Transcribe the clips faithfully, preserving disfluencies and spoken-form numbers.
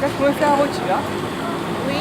Sa, kouma sa roti la? Wi.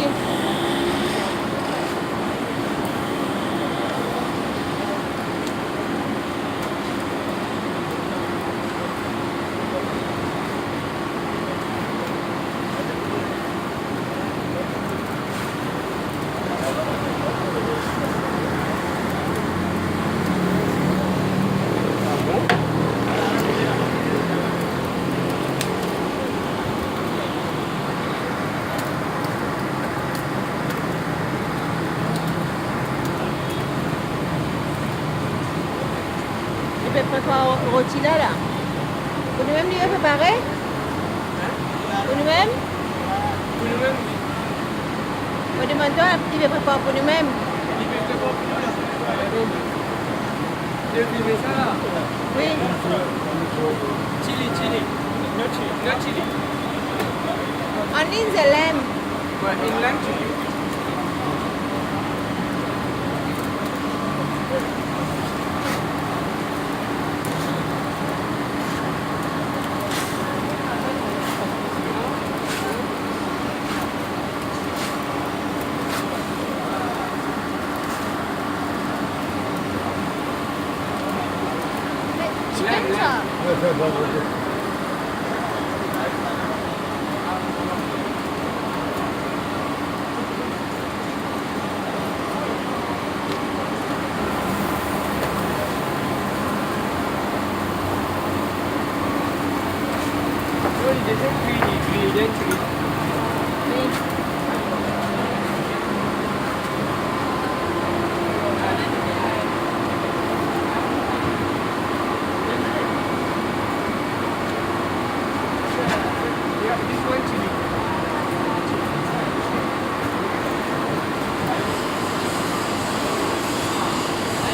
Li pe prepar roti la, la. Pou noumem, li pe prepare? Pou noumem? Pou noumem, wi. Mo demann twa, li pe prepar pou noumem? Li pe prepar pou nou, la. Wi. Chili, chili. No chili. No chili. Only the lamb. But in lamb chili. Chicken sa.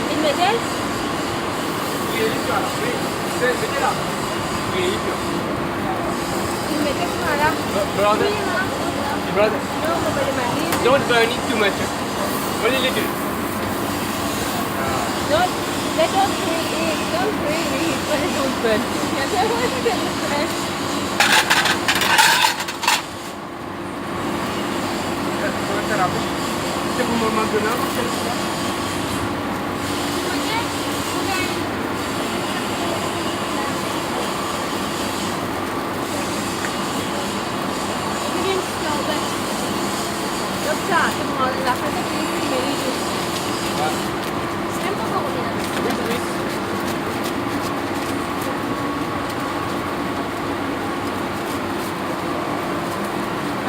Li mete? Wi, li mete la. Wi, se, mete la. Wi, li mete. Li mete sa la. Bro-, brother. Wi, ma. Brother. Non, mo pa demann li. Don't burn it too much. Only little. Don't, they don't grill it. Don't grill it. But it don't burn. Yeah, they want to get the flesh.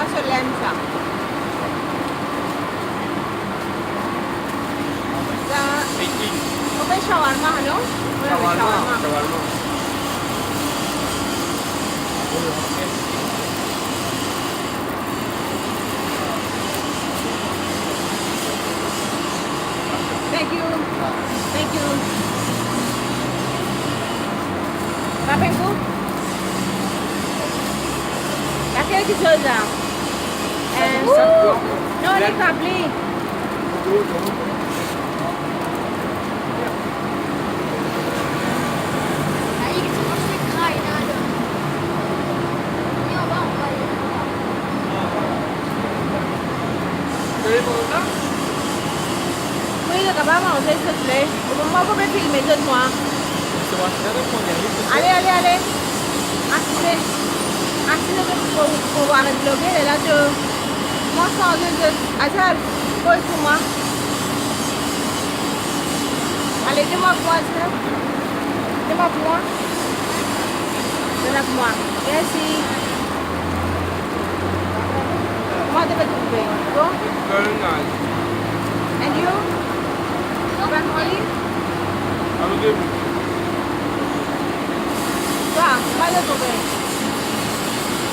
Ah, so lamb sa. Sa, on fait shawarma, non? Wi, shawarma, shawarma. Thank you. Thank you. Rapel ou? Lakel ki soz la? Eh, non, li pa pli. Wi, nou kapav manze, silvouple. Mo, mo pe filme zot, mwa. Ale, ale, ale. Asize. Asize, zot pou, pou vwar enn vlog, lerla to, mwa sanze zot. Azal, poz pou mwa. Ale, de mwa pou mwa, Azal. De mwa pou mwa. De la pou mwa. Mersi. Kouma to pe trouve? Bon? Very nice. And you? Pas moli? Twa, kouma to trouve?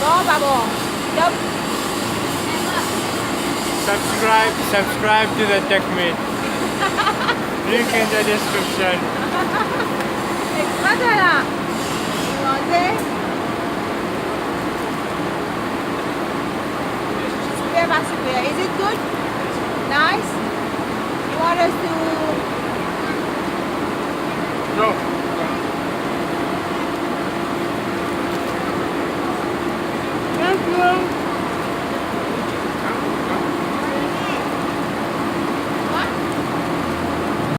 Bon, pa bon? Top? Subscribe, subscribe to the Tech Mate. Link in the description. Extra sa la. Okay. Super, pas super. Is it good? Nice? You want us to No.